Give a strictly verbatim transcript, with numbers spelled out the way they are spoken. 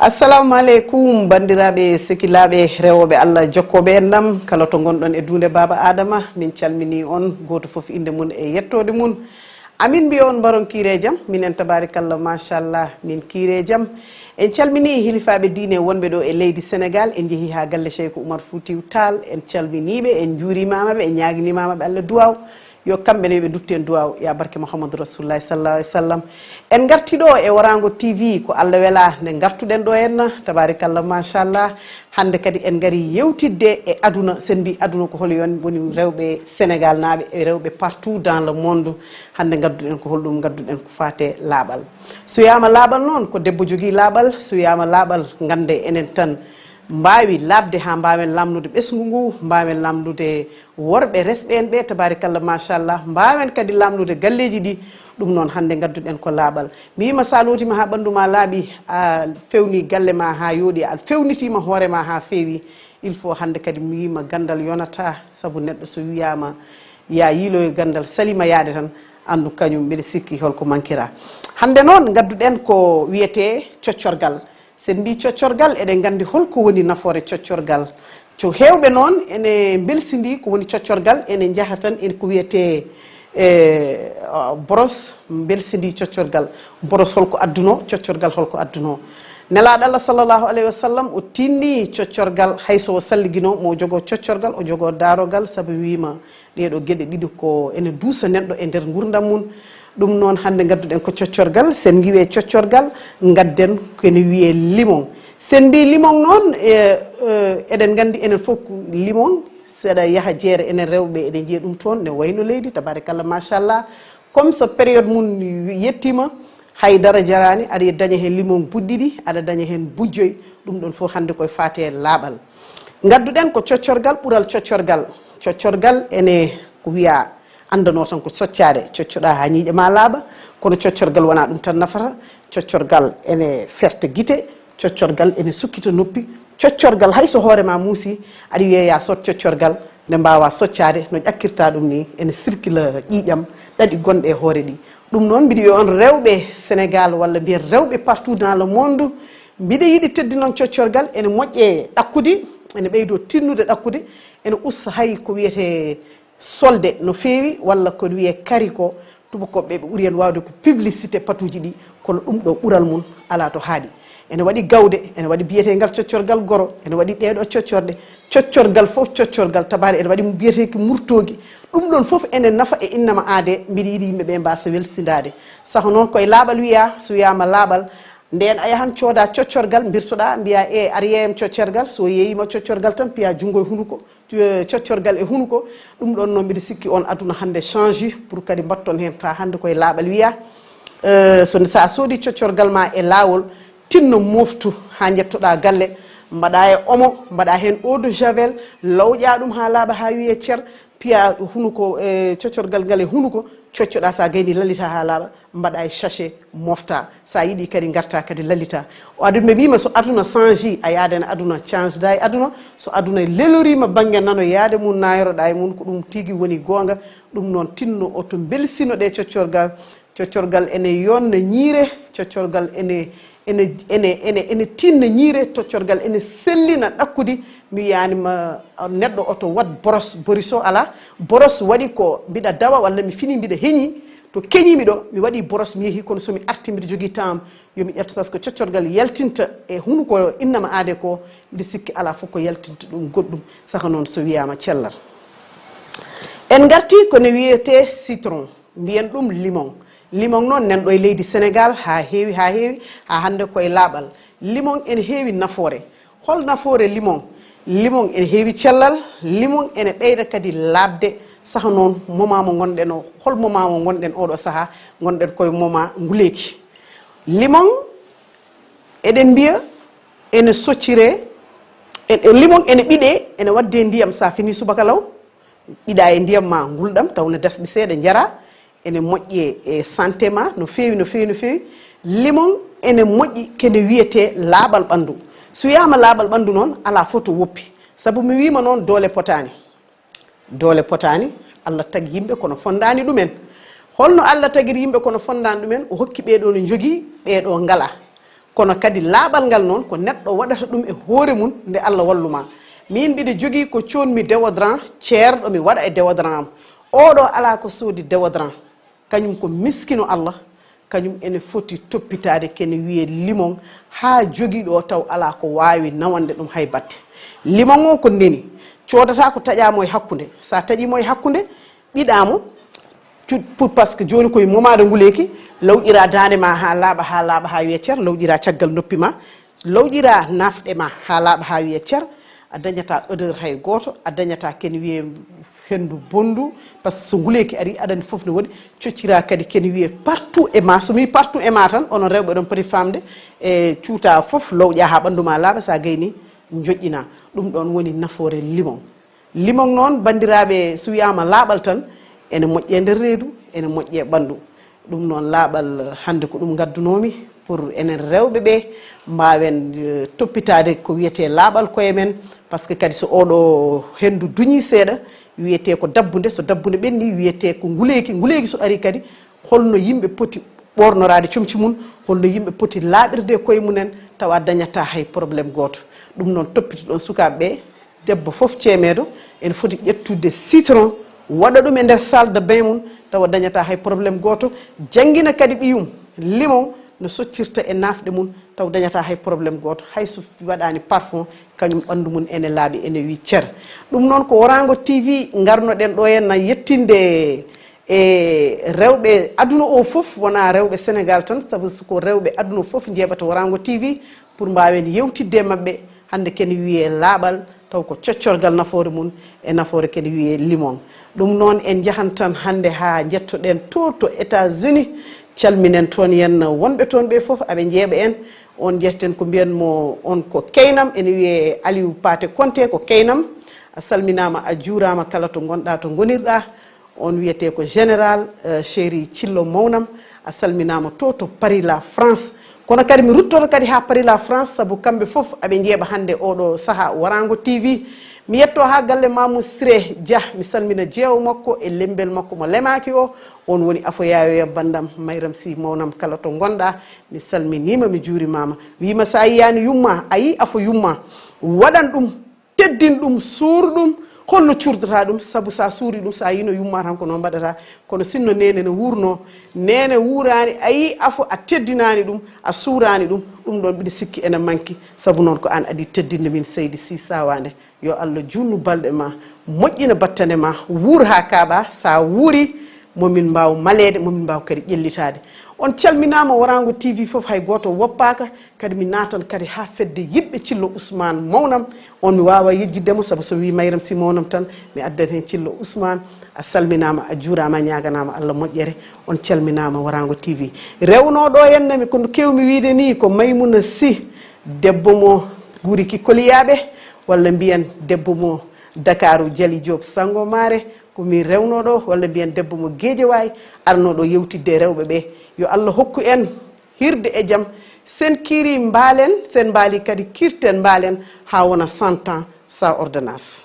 Assalamu aleykum, banndiraaɓe, sekilaaɓe, rewooɓe Allah, jokkooɓe enɗam, kala to ngonɗon e duunde Baaba Aadama, min calminii on, gooto fof innde mum e yettoode mum. Amin mbiya on mbaron kiire jam, minen tabaarikalla, machallah, min kiire jam. En calminii hilifaaɓe diine wonɓe ɗo e leydi Senegaal, en njehii haa galle Seyku Umar Fuutiyu Taal, en calminii ɓe, en njuurimaama ɓe, en ñaaginimaama ɓe Allah duwaaw. Yo kamɓe ne ɓe nduttu en duwaaw, ya barke Muhammadu Rasulullahi sallallahu alaihi wasallam. En ngarti ɗo e Warango T V, ko Allah wela nde ngartuɗen ɗo henna, tabaarikalla, machallah. Hannde kadi en ngari yewtidde e aduna, sen mbi aduna ko holi yon woni rewɓe Senegaal naaɓe e rewɓe partout dans le monde. Hannde ngadduɗen ko holɗum? Ngadduɗen ko faate laaɓal. So wiyaama laaɓal noon, ko debbo jogii laaɓal, so wiyaama laaɓal, ngannde enen tan mbaawi laaɓde haa mbaawen lamnude ɓesngu ngu, mbaawen lamnude worɓe resɓe en ɓe, tabaarikalla, machallah, mbaawen kadi lamnude galleeji ɗi. Ɗum noon, hannde ngadduɗen ko laaɓal. Mi wiima, sa lootiima haa ɓanndu ma laaɓi, a fewni galle ma haa yooɗi, a fewnitiima hoore ma haa feewi, il faut hannde kadi mi wiima ganndal yonata, sabu neɗɗo so wiyaama ya yiiloyo ganndal, salima yaade tan, anndu kañum mbiɗa sikki holko mankira. Hannde noon ngadduɗen ko wiyetee coccorgal. Sen mbi coccorgal, eɗen nganndi holko woni nafoore coccorgal. Co heewɓe noon ene mbelsindi ko woni coccorgal, ene njaha tan e ko wiyetee, e, boros, mbelsindi coccorgal. Boros holko adduno, coccorgal holko adduno? Nelaaɗo Allah sallallahu alaihi wasallam o tinni coccorgal, hay so o salligino mo o jogo coccorgal, o jogo darogal, sabu wiima ɗee ɗoo geɗe ɗiɗi ko ene duusa neɗɗo e nder nguurndam mum. Ɗum noon, hannde ngadduɗen ko coccorgal. Sen ngiwee coccorgal, ngadden ko ene wiyee limon. Sen mbi limon noon, e, e, eɗen nganndi enen fof ko limon, seeɗa yaha jeere enen rewɓe, eɗen njiya ɗum toon, ne wayno leydi, tabaarikalla, machallah. Comme so période mum yettiima, hay dara jaraani, aɗa daña heen limon buɗɗiɗi, aɗa daña heen bujjoy, ɗum ɗoon fof hannde koye faate laaɓal. Ngadduɗen ko coccorgal, ɓural coccorgal. Coccorgal ene ko wiya anndanoo tan ko soccaade, coccoɗaa haa ñiiƴe ma laaɓa, kono coccorgal wonaa ɗum tan nafata. Coccorgal ene ferta gite, coccorgal ene sukkita noppi, coccorgal hay so hoore ma muusi, aɗa wiya ya soot coccorgal, nde mbaawa soccaade no ƴakkirta ɗum ni, ene sirkila ƴiiƴam ɗaɗi gonɗe e hoore ɗi. Ɗum noon, mbiɗo wiya on rewɓe Sénégal, walla mbiyen rewɓe partout dans le monde, mbiɗa yiɗi teddinon coccorgal, ene moƴƴe ɗakkude, ene ɓeydo tinnude ɗakkude, ene usta hay ko wiyetee solde no feewi, walla ko wiyee kari ko, tubakooɓe ɓe ɓuri en waawde ko publicité patuuji ɗi, kono ɗum ɗo ɓural mum alaa to haaɗi. Ene waɗi gawde, ene waɗi biyeteengal coccorgal goro, ene waɗi ɗee ɗoo coccorɗe. Coccorgal fof coccorgal, tabaade ene waɗi biyeteeki murtoogi. Ɗum ɗoon fof ene nafa e innama aadee, mbiɗa yiɗi yimɓe ɓe mbaasa welsindaade. Saha noon koye laaɓal wiyaa, so wiyaama laaɓal, ndeen a yahan cooda coccorgal, mbirtoɗaa, mbiyaa, "E, ar yeeyam coccorgal." So yeeyiima coccorgal tan, piya junngo e hunuko, eh, coccorgal e hunuko. Ɗum ɗoon noon, mbiɗa sikki oon aduna hannde change pour kadi mbatton heen, taa hannde koye laaɓal wiyaa. Eh, so, so a soodi coccorgal ma e laawol, tinno moftu haa njettoɗaa galle, mbaɗaa e omo, mbaɗaa heen eau de javel, lowƴaa ɗum haa laaɓa, haa wiyee cer, piya hunuko, eh, coccorgal ngal e hunuko, coccoɗaa, so a gayni lallitaa haa laaɓa, mbaɗaa e sachet, moftaa. So a yiɗi kadi ngartaa kadi lallitaa. O adu mi wiima so aduna change, a yaada e aduna, change da e aduna. So aduna leloriima bannge nano yaade mum, naayoroɗaa e mum, ko ɗum tigi woni goonga. Ɗum noon, tinno oto mbelsino ɗe coccorgal. Coccorgal ene yonna ñiire, coccorgal ene, ene, ene, ene, ene tinna ñiire, coccorgal ene sellina ɗakkude. Mi wiyaani ma neɗɗo oto waɗ boros, boris o alaa. Boros waɗi ko mbiɗa dawa walla mi fini mbiɗa heñi. To keñiimi ɗo, mi waɗi boros, mi yehi, kono so mi arti mbiɗa jogii temps, yo mi ƴetto, parce que coccorgal yaltinta e hunuko innama aade ko, mbiɗa sikki alaa fof ko yaltinta ɗum goɗɗum, saka noon so wiyaama cellal. En ngarti ko ne wiyetee citron, mbiyen ɗum limon. Limon noon nan ɗo e leydi Senegaal haa heewi, haa heewi, haa hannde koye laaɓal. Limon ene heewi nafoore. Hol nafoore limon? Limon ene heewi cellal, limon ene ɓeyda kadi laaɓde. Saha noon, moment mo ngonɗen o, hol moment mo ngonɗen oɗo saha? Ngonɗen koye moment nguleeki. Limon, eɗen mbiya, ene soccire, e, e limon ene ɓiɗe, ene waɗde ndiyam, sa fini subaka law, ɓiɗa e ndiyam ma ngulɗam, taw ne dasɗi seeɗa, njara, ene moƴƴi e santé ma, no feewi, no feewi, no feewi. Limon ene moƴƴi kene wiyetee laaɓal ɓanndu. So wiyaama laaɓal ɓanndu noon, alaa fof to woppi. Sabu mi wiima noon, doole potaani. Doole potaani, Allah tagi yimɓe kono fondaani ɗumen. Holno Allah tagiri yimɓe kono fondaani ɗumen? O hokki ɓee ɗoo no njogii, ɓee ɗoo ngalaa. Kono kadi laaɓal ngal noon ko neɗɗo waɗata ɗum e hoore mum nde Allah wallu ma. Miin mbiɗa jogii ko coodmi déodorant ceerɗo mi waɗa e déodorant am. Oɗo alaa ko soodi déodorant. Kañum ko miskino Allah, kañum ene foti toppitaade kene wiyee limon haa jogii ɗo taw alaa ko waawi nawande ɗum hay batte. Limon o ko neni, coodata ko taƴaa mo e hakkunde. So a taƴii mo e hakkunde, ɓiɗaa mo, cu- pour parce que jooni koye momaade nguleeki, lawƴiraa daande ma haa laaɓa, haa laaɓa, haa wiyee cer, lawƴiraa caggal noppi ma, lawƴiraa naafɗe ma haa laaɓa, haa wiyee cer, a dañataa odeur hay gooto, a dañataa kene wiyee henndu bonndu, parce que so nguleeki ari aɗani fof ne woɗi, cocciraa kadi kene wiyee partout e ma, so mi partout e ma tan, onon rewɓe ɗon poti faamde, e cuutaa fof, lawƴaa haa ɓanndu ma laaɓa, so a gayni, njoƴƴinaa. Ɗum ɗoon woni nafoore limon. Limon noon, banndiraaɓe, so wiyaama laaɓal tan, ene moƴƴi e nder reedu, ene moƴƴi e ɓanndu. Ɗum noon, laaɓal, hannde ko ɗum ngaddunoomi pour enen rewɓe ɓe mbaawen, eh, toppitaade ko wiyetee laaɓal koye men, parce que kadi so oɗo henndu duñii seeɗa, wiyetee ko dabbunde, so dabbunde ɓenni, wiyetee ko nguleeki, nguleeki so ari kadi, holno yimɓe poti ɓoornoraade comci mum, holno yimɓe poti laaɓirde e koye mumen, tawa dañataa hay problème gooto. Ɗum noon, toppitoɗon sukaaɓe ɓe, debbo fof ceemeedo ene foti ƴettude citron, waɗa ɗum e nder salle de bain mum, tawa dañataa hay problème gooto. Janngina kadi ɓiyum limon no soccirta e naafɗe mum, tawa dañataa hay problème gooto. Hay so waɗaani parfum, kañum ɓanndu mum ene laaɓi, ene wii cer. Ɗum noon ko Waraango T V ngarnoɗen ɗo henna yettinde e rewɓe aduna o fof, wonaa rewɓe Senegaal tan, sabu so ko rewɓe aduna o fof njeeɓata Waraango T V pour mbaawen yewtidde e maɓɓe. Hannde kene wiyee laaɓal, taw ko coccorgal nafoore mum e nafoore kene wiyee limon. Ɗum noon en njahan tan hannde haa njettoɗen to, to États-Unis, calminen toon yen wonɓe toon ɓe fof, aɓe njeeɓa en. On njetten ko mbiyen mo on ko keynam, ene wiyee Aliou Paté Konté ko keynam. A salminaama, a juuraama kala to ngonɗaa, to ngonirɗaa. On wiyetee ko Général, eh, Chéri Cillo Mawnam, a salminaama to, to Paris la France. Kono kadi mi ruttoto kadi haa Paris la France, sabu kamɓe fof aɓe njeeɓa hannde oɗo sahaa Waraango T V. Mi yetto haa galle Mamou Siré Dia, mi salmina jeewo makko e lembel makko mo lemaaki o. On woni afo yaayoya banndam Mayram Sy Mawnam kala to ngonɗaa. Mi salminiima, mi juurimaama. Wiima so a yiyaani yumma, a yii afo yumma, waɗan ɗum, teddin ɗum, suur ɗum. Holno cuurdataa ɗum? Sabu so a suuri ɗum, so a yiino yumma tan ko noon mbaɗataa. Kono sinno neene no wuurnoo, neene wuuraani, a yii afo, a teddinaani ɗum, a suuraani ɗum, ɗum ɗoon mbiɗa sikki ene manki. Sabu noon ko aan adii teddinde min Seydi Sy Sawaande. Yo Allah juutnu balɗe ma, moƴƴina battane ma, wuur haa kaaɓaa, so a wuurii, mo min mbaaw maleede, mo min mbaaw kadi ƴellitaade. On calminaama, Waraango T V fof hay gooto woppaaka, kadi mi naatan kadi haa fedde yiɗɓe Cillo Ousmane Mawnam, on mi waawaa yejjitde mo, sabu so wii Mayram Sy Mawnam tan, mi addat heen Cillo Ousmane. A salminaama, a juuraama, a ñaaganaama Allah moƴƴere, on calminaama, Waraango T V. Rewnoo ɗo hennami, ko no keewmi wiyde nii, ko Maymuna Sy, debbo mo Guuriki Koliyaaɓe, walla mbiyen debbo mo Dakaaru Jali Joob Sanngo Maare, ko min rewnoo ɗo, walla mbiyen debbo mo Geejawaay, arnoo ɗo yewtidde e rewɓe ɓe. Yo Allah hokku en hirde e jam, sen kiiri mbaalen, sen mbaali kadi kiirten mbaalen, haa wona cent ans sans ordonnance.